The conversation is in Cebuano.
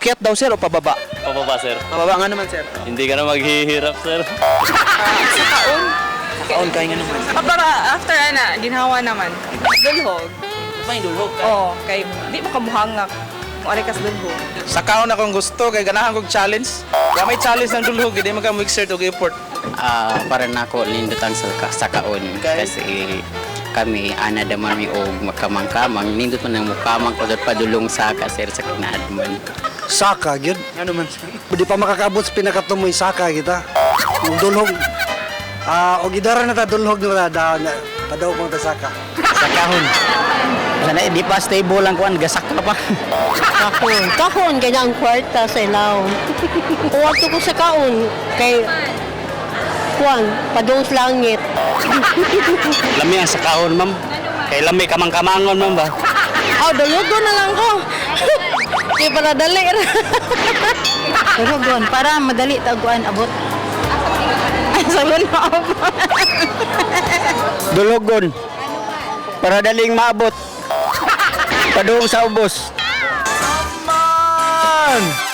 Paakyat daw, sir, o pababa? Pababa, sir. Pababa nga naman, sir. Hindi ka na maghihirap, sir. Sa kaon. Kaon kay nga naman. Para after ana, ginhawa naman. Dulhog. May dulhog. Oo, kay di mo kamuhangak. Kung ari kas dulhog. Sa kaon akong gusto kay ganahan kog challenge. Wa may challenge ng dulhog, di man ka mo exert og effort. Ah, para nako nindot ang sa kaon kasi kami ana daman mi og makamang-kamang, nindot man ang mukamang ko padulong saka, sir, sa kinaadman. Saka, gyud. Nga naman, sir. Di pa makakaabot sa pinakatumoy, saka kita. Ug dulhog. Ah, og idara na ta dulhog na da na padaw ko ta saka. Sa kahon. Sana di pa stable ang kuan, gasak ka pa. Kahon. Kahon, kaya ang kwarta sa ilaw. Uwato ko sa kaon, kay kuan, padung sa langit. Lami ang sa kaon, ma'am. Kay lami kamang-kamangon, ma'am ba. Aw, dulugo na lang ko. Kay para dali ra. Dulhogon, para madali taguan abot. Sa lunob. Dulhogon. Para daling maabot. Padung sa ubos. Man!